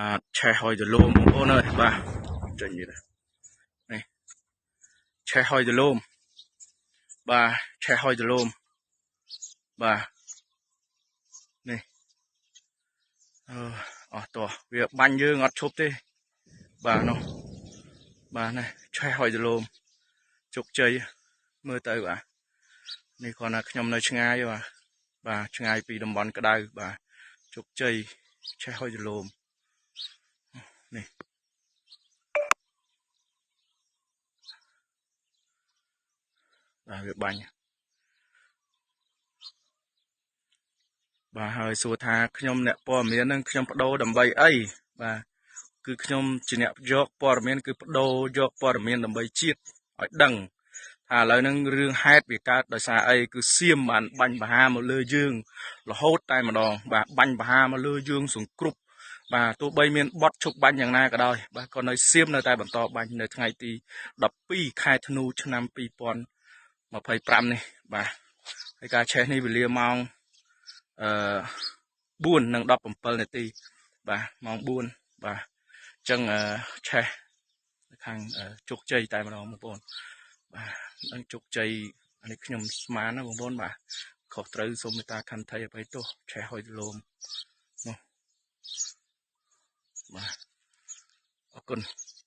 បាទឆេះហុយទលំបងប្អូនអើយបាទចេញនេះនេះឆេះហុយទលំបាទឆេះហុយទលំបាទនេះអឺអស់តោះវាបាញ់យើងអត់ឈប់ទេបាទនោះបាទនេះឆេះហុយទលំជោគជ័យមើលទៅបាទនេះគ្រាន់តែខ្ញុំនៅឆ្ងាយបាទបាទឆ្ងាយពីតំបន់ក្តៅបាទជោគជ័យឆេះហុយទលំនេះបាទវាបាញ់បាទហើយសួរថាខ្ញុំអ្នកព័ត៌មាននឹងខ្ញុំបដូរដើម្បីអីបាទគឺខ្ញុំជាអ្នកយកព័ត៌មានគឺបដូរយកព័ត៌មានដើម្បីជាតិឲ្យដឹងថាឥឡូវហ្នឹងរឿងហេតុវាកើតដោយសារអីគឺសៀមបានបាញ់បហាមកលើយើងរហូតតែម្ដងបាទបាញ់បហាមកលើយើងសង្គ្រប់បាទទោះបីមានបត់ឈប់បាញ់យ៉ាងណាក៏ដោយបាទក៏នៅសៀមនៅតែបន្តបាញ់នៅថ្ងៃទី12ខែធ្នូឆ្នាំ2025នេះបាទហើយការឆេះនេះវេលាម៉ោងអឺ4:17នាទីបាទម៉ោង4បាទអញ្ចឹងឆេះខាងជោគជ័យតែម្ដងបងប្អូនបាទនឹងជោគជ័យនេះខ្ញុំស្មានណាបងប្អូនបាទខុសត្រូវសូមមេត្តាខន្តីអភ័យទោសឆេះហុយលោមនោះបាទអរគុណ។